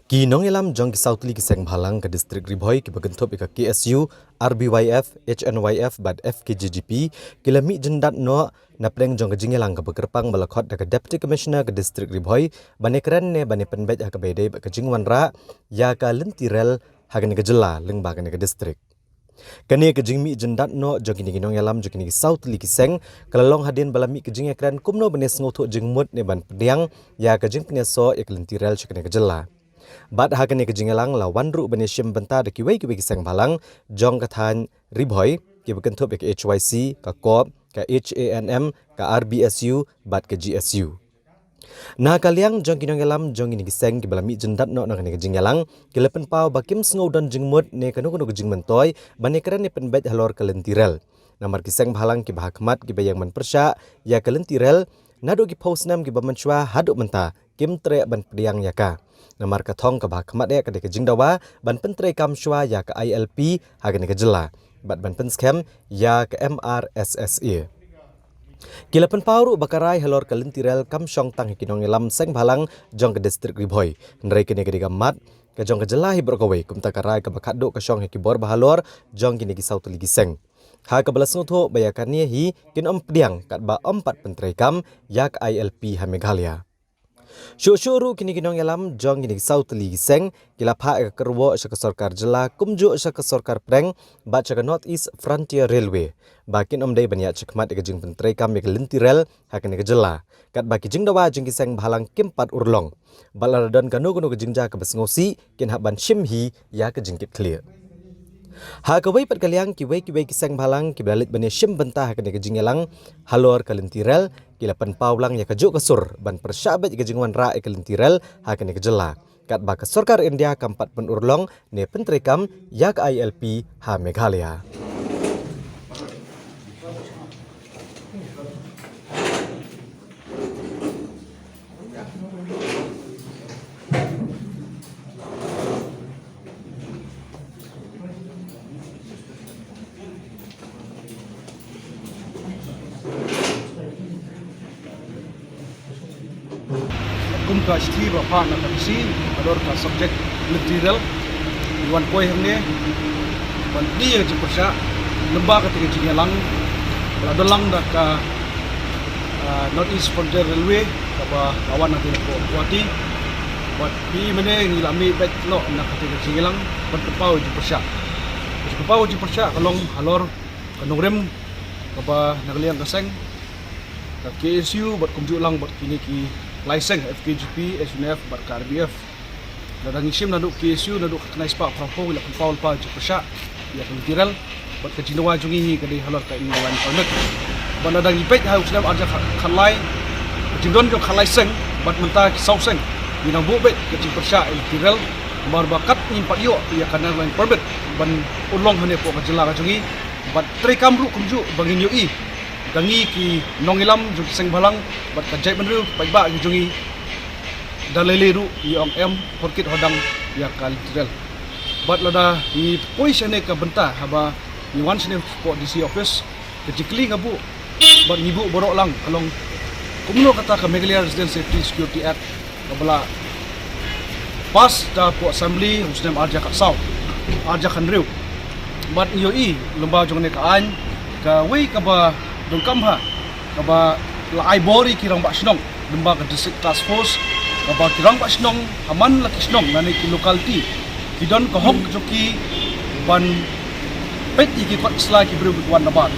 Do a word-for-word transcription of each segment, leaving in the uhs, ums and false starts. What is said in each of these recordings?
Ki nongïalam jong ki saw tylli ki seng bhalang ka District Ri Bhoi kiba kynthup ïa ka K S U, R B Y F, H N Y F bad F K J G P ki la mih jyndat noh na pdeng jong ka jingïalang kaba kyrpang ba la khot da ka Deputy Commissioner ka District Ri Bhoi ban ïakren ne ban ïapynbeit ha kaba ïadei bad ka jingwanrah ïa ka lynti rel ha kane ka jylla lyngba kane ka district. Kane ka jingmih jyndat noh jong kine ki nongïalam jong kine ki saw tylli ki seng ka la long hadien ba la mih ka jingïakren kumno ban ïasngewthuh jingmut ne ban pdiang ïa ka jingpynïasoh ïa ka lynti rel sha kane ka jylla. Bad ha kane ka jingïalang la wan ruh ban ïashim bynta da kiwei kiwei ki seng bhalang jong ka thaiñ Ri Bhoi kiba kynthup ïa ka H Y C, ka COP, ka H A N M, ka R B S U bad ka G S U. Na ka liang jong ki nongïalam jong kine ki seng kiba la mih jyndat noh na kane ka jingïalang ki la pynpaw ba kim sngew don jingmut ne kano kano ka jingmyntoi ban ïakren ne pynbeit halor ka lynti rel. Namar ki seng bhalang kiba ha khmat kiba ïeng ban pyrshah ïa ka lynti rel naduh ki phew snem kiba mynshuwa haduh mynta kim treh ban pdiang ïa ka. Namar ka thong kaba ha khmat eh ka dei ka jingdawa ban pyntreikam shuwa ïa ka I L P ha kane ka jylla bad ban pynskhem ïa ka M R S S A. Ki la pynpaw ruh ba ka rai halor ka lynti rel kam shong tang ha ki nongïalam seng bhalang jong ka District Ri Bhoi, hynrei kane ka dei ka mat ka jong ka jylla hi baroh kawei, kumta ka rai kaba khatduh ka shong ha ki bor bahalor jong kine ki saw tylli ki seng. Ha kaba la sngewthuh ba ïa kane hi kin ym pdiang katba ym pat pyntreikam ïa ka I L P ha Meghalaya. Shuh shuh ruh kine ki nongïalam jong kine ki saw tylli ki seng ki la phah ïa ka kyrwoh sha ka sorkar jylla kumjuh sha ka sorkar pdeng bad sha ka North East Frontier Railway ba kin ym dei ban ïaid shakhmat ïa ka jingpyntreikam ïa ka lynti rel ha kane ka jylla, katba ki jingdawa jong ki seng bhalang kim pat urlong. Bad lada don kano kano ka jingjia kaba sngewsih kin hap ban shim hi ïa ka jingkitkhlieh. Ha kawei pat ka liang kiwei kiwei ki seng bhalang kiba la leit ban ïashim bynta ha kane ka jingïalang halor ka lynti rel ki la pynpaw lang ïa kajuh ka sur ban pyrshah beit ïa ka jingwanrah ïa ka lynti rel ha kane ka jylla, katba ka sorkar India kam pat pynurlong ne pyntreikam ïa ka I L P ha Meghalaya. Kum ka shithi ba phah na ka D C halor ka subject lynti rel, ngi wan poi hangne ban plie ïa ka jingpyrshah lyngba kata ka jingïalang ba la don lang da ka, ah, North East Frontier Railway kaba la wan hadien hapoh Guwahati. Bad phi mynne ngi la mih beit noh na kata ka jingïalang ban pynpaw ïa ka jingpyrshah. Ka jingpynpaw ïa ka jingpyrshah ka long halor ka nongrim kaba na ka liang ka seng ka K S U bad kumjuh lang bad kine ki lai seng F K J P, H N F bad ka R B F. Lada ngi shim naduh K S U naduh ka khyndai spah phraphew ngi la pynpaw lypa jingpyrshah ïa ka lynti rel bad ka jingdawa jong ngi hi ka dei halor ka Inner Line Permit. Bad lada ngi peit ha u snem arhajar khatlai, ka jingdon jong khatlai seng bad mynta ki saw seng ngi nang buh beit ka jingpyrshah ïa ka lynti rel namar ba kat ngim pat ïoh ïa ka Inner Line Permit ban urlong hangne hapoh ka jylla ka jong ngi. Bad treikam ruh kumjuh ba ngin ïohi da ngi ki nongïalam jong ki seng bhalang bad ka jaitbynriew ki paidbah ki jong ngi da lei lei ruh ngi ong em phyrkit hodang ïa ka lynti rel. Bad lada ngi poi shane ka bynta haba ngi wan shane hapoh D C office, ka jingkylli nga buh bad ngi buh baroh lang ka long kumno kata ka Meghalaya Resident Safety Security Act kaba la pass da hapoh Assembly ha u snem arhajar khatsaw, arhajar khathynriew. Bad ngi ïohi lyngba jong kane ka aiñ kawei kaba donkam bha kaba la ai bor ïa ki rangbah shnong lyngba ka District Task Force kaba ki rangbah shnong ha man la ki shnong lane ki locality ki don ka hok jong ki ban peit ïa ki kot sla ki briew ki wan na bar.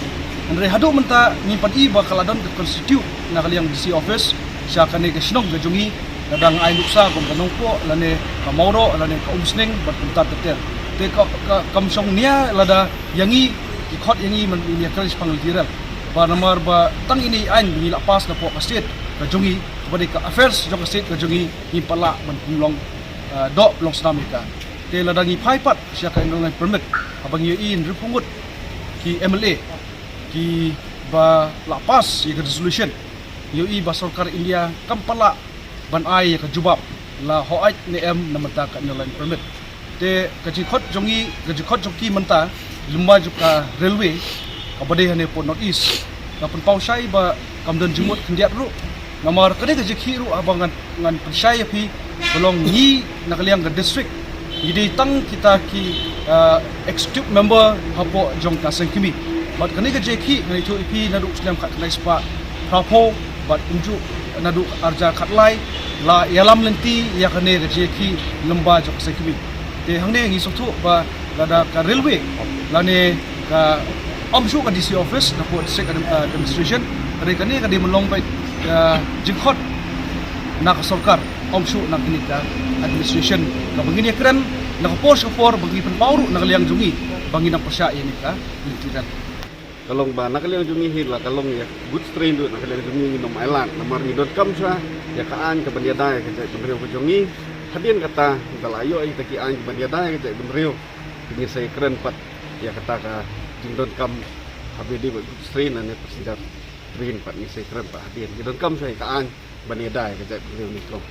Hynrei haduh mynta ngim pat i ba ka la don ka constitute na ka liang D C office sha kane ka shnong ka jong ngi. Lada nga ai nuksa kum ka Nongpoh lane ka Mawroh lane ka Umsning bad kumta ter ter, te ka, ka, kam shong nia lada ïa ngi ki khot ïa ngi ban ïakren shaphang lynti rel. Ba namar ba tang ine i aiñ ba ngi la pass napoh ka state ka jong ngi kaba dei ka affairs jong ka state ka jong ngi, ngim pat lah ban pynlong, ah, doh pynlong snam ïa ka. Te lada ngi phai pat sha ka Inner Line Permit haba ngi ïohi hynriewphew ngut ki M L A kiba la pass ïa ka resolution, ngi ïohi ba sorkar India kam pat lah ban ai ïa ka jubab la hooid ne em na bynta ka Inner Line Permit. Te ka jingkhot jong ngi, ka jingkhot jong ki mynta lyngba jong ka railway kaba dei hangne hapoh North East, nga pynpaw shai ba kam don jingmut khyndiat ruh. Namar ka dei ka jingkhih ruh haba ngan, ngan pynshai ïa phi Ka long ngi na ka liang ka district, ngi dei tang kita ki, ah, executive member hapoh jong ka seng kmie. Bad kane ka jingkhih nga ïathuh ïa phi naduh u snem khatkhyndai spah phraphew bad kumjuh naduh arhajar khatlai la ïalam lynti ïa kane ka jingkhih lyngba jong ka seng kmie. Te hangne ngi sngewthuh ba lada ka railway lane ka ym shuh ka D C office na ka district admi-, ah, administration, hynrei kane ka dei ban long beit ka jingkhot na ka sorkar, ym shuh na kane ka administration. Kaba ngin ïakren na ka por sha ka por, ba ngi pynpaw ruh na ka liang jong ngi ba ngin ym pyrshah ïa kane ka lynti rail. Ka long ba na ka liang jong ngi hi la ka long ïa goods train ruh na ka liang jong ngi ngin ym ailad, namar ngi donkam shuwa ïa ka aiñ kaban ïada ïa ka jaitbynriew ka jong ngi. Hadien kata, da la ïoh ïa kita ki aiñ kaban ïada ïa ka jaitbynriew, te ngin sa ïakren pat ïa kata ka jingdonkam haba ïadei bad goods train lane passenger train pat, ngin sa ïakren pat hadien. Ngi donkam shuwa ïa ka aiñ ban ïada ïa ka jaitbynriew nyngkong.